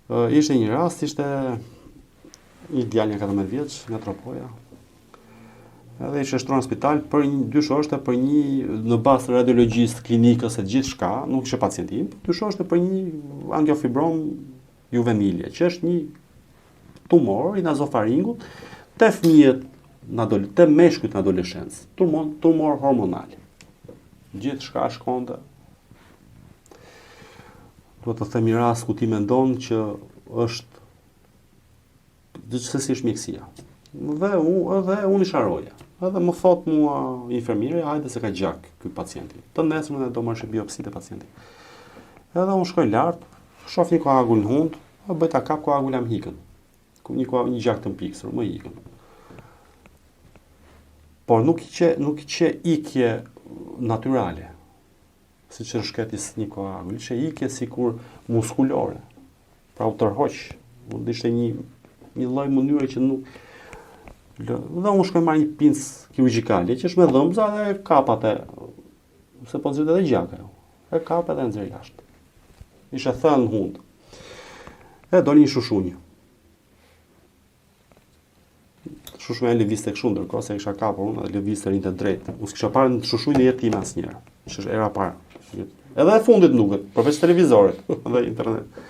Ishte një rast, ishte një djalë një 14 vjeç nga Tropoja. Edhe ishte shtruar në spital për një dyshohej për një në bazë të radiologjisë, klinikës e gjithçka, nuk ishte pacienti im, por dyshohej për një angiofibrom juvenile, që është një tumor i nazofaringut te fëmijët në adole, te meshkujt në adoleshencë, tumor, tumor hormonal. Gjithçka shkonte. Duhet të them një rast ku ti mendon që është gjithsesi është mjekësia. Dhe u edhe unë isha roja. Edhe më thot mua infermieri, hajde se ka gjak ky pacienti. Të nesërmen e do marrësh biopsi te pacienti. Edhe unë shkoj lart, shoh një koagul në hund, e bëj ta kap koagula më ikën. Ku një koagul një gjak të mpiksur, më ikën. Por nuk qe nuk qe ikje natyrale siç rrëshqet një koagul, ishte ikje sikur muskulore. Pra u tërhoq, mund ishte një një lloj mënyre që nuk lë. Dhe unë shkoj marr një pincë kirurgjikale që është me dhëmbza dhe e kap atë se po nxirrte edhe gjak ajo. E kap edhe e nxjerr jashtë. Ishte thënë në hund. E doli një shushunjë. Shushunja lëvizte kështu ndërkohë se kisha kapur unë dhe lëvizte rrinte drejt. Unë s'kisha parë një shushunjë në jetën time asnjëherë. Ishte hera e parë. Edhe e fundit nuk, përveç televizorit dhe internet.